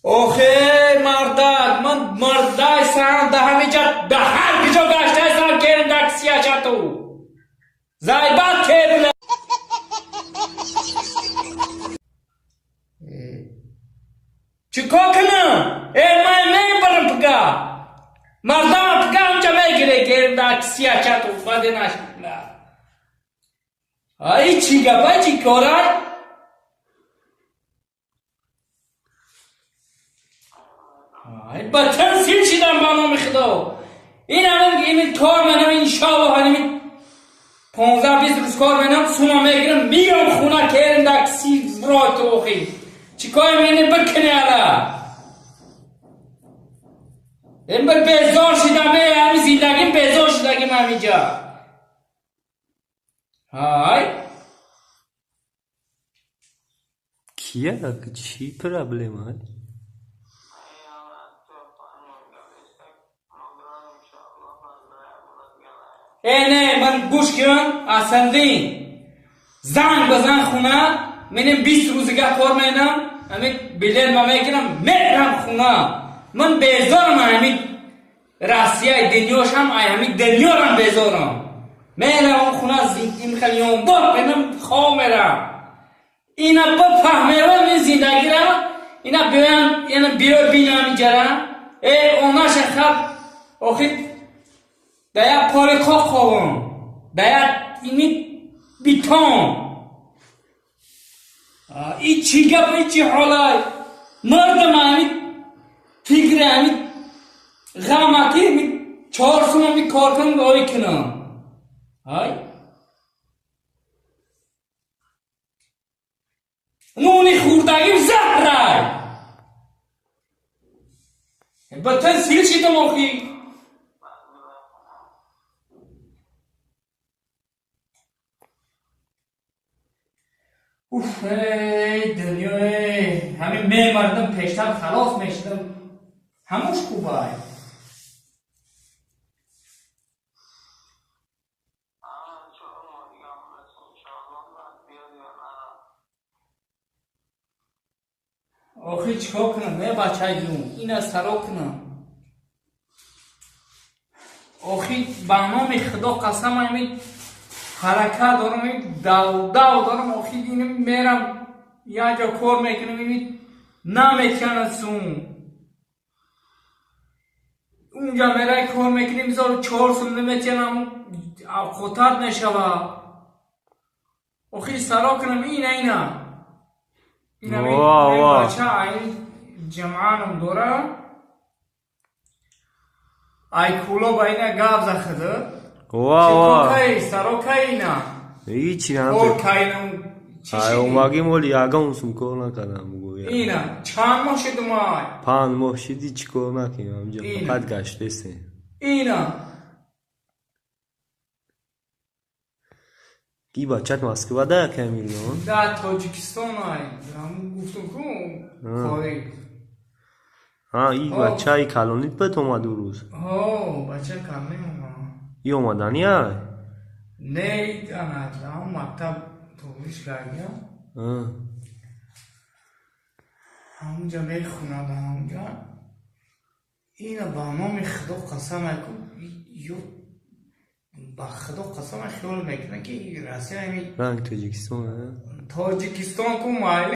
Охе мардак, ман мардайсам, да ҳамиҷа, да ҳар киҷо гаштайсам, кериндак сиячату. Зайбат керила. Чӣ кор кунам? Э, ман мебарам пига. Мардама пига ҳамҷа мегире, кериндак сиячату, баде нашла. Ай, чӣ гап, ай, чӣ корай? Ай, батан сил шидам ба номи Худо. Ин ҳамин ин кор менам, иншоаллоҳ, ҳамин 15-20 рӯз кор менам, сума мегирам, миём хуна, кериндак си врой ту охи. Чӣ кор мени бикунӣ ала? Ин бир безор шидам, э, ҳамин зиндагим безор шидагим ҳаминҷа. Ай. Кия? Чӣ проблема? Э, не, ман гӯш кун, асандин. Занг бизан хуна, менем 20 рӯзига кор менам, ҳамин билет ма мегирам, мерам хуна. Ман безорам ҳамин Россияи дунёшам, ай ҳамин дунёрам безорам. Меравам хуна, ин хел ёнбор менам, хоб мерам. Ина бифаҳмевам ин зиндагира, ина биёям, ина биёй бинам инҷара. Э, онаша хаб, охи да як пори қоқ хобам, да як ини битон. И чӣ гап, и чӣ ҳолай? Мардам ҳамин фикри ҳамин ғама ки ҳамин 4 сум ҳамин кор кунам, ой кунам. Ай? Нуни хӯрдагим заҳрай. Батан сил шидам охи. Уф, эй, дунё, эй. Ҳамин мемардам, пештар халос мешидам. Ҳамуш хубай. Охи чӣ кор кунам, э, бачаи ҷун, ина саро кунам. Охи ба номи Худо қасам, ҳамин ҳаракат дорам, ин давдав дорам, охи ин мерам як ҷо кор мекунам, ин наметиҳанад сум. Унҷа мерай кор мекунем, мисол 4 сум наметиҳанам, авқотат мешавад. Охи саро кунам, ина ина. Ина Ва, ва. бача ай ҷамъанам дора. Ай куло ба ина гап захада. Ва, ва. Кай саро кай ина? Ҳичи Кор ҳам. кайнам чӣ Ай шид? омагим оли ягон сум кор накардам бугӯя. Ина чанд моҳ шидум ай? 5 моҳ шиди, чӣ кор накунем ҳамҷа, Ина. фақат гаштесем. Ина. Ки бачат Москва да Камилон? Дар Тоҷикистон ай. Ҳамун гуфтум ку кори. Ҳа, и бачаи калонит бет омад ӯ рӯз. Ҳо, бача калонӣ омад. И омадани ай? Не, ана ҳамун мактаб тобиш кардия. Ҳамунҷа мехонад ҳамунҷа. Ина ба номи Худо қасам ку, ё ба Худо қасам, хиёл мекунад ки Россия ҳамин Ранг Тоҷикистон, а? Тоҷикистон ку майли.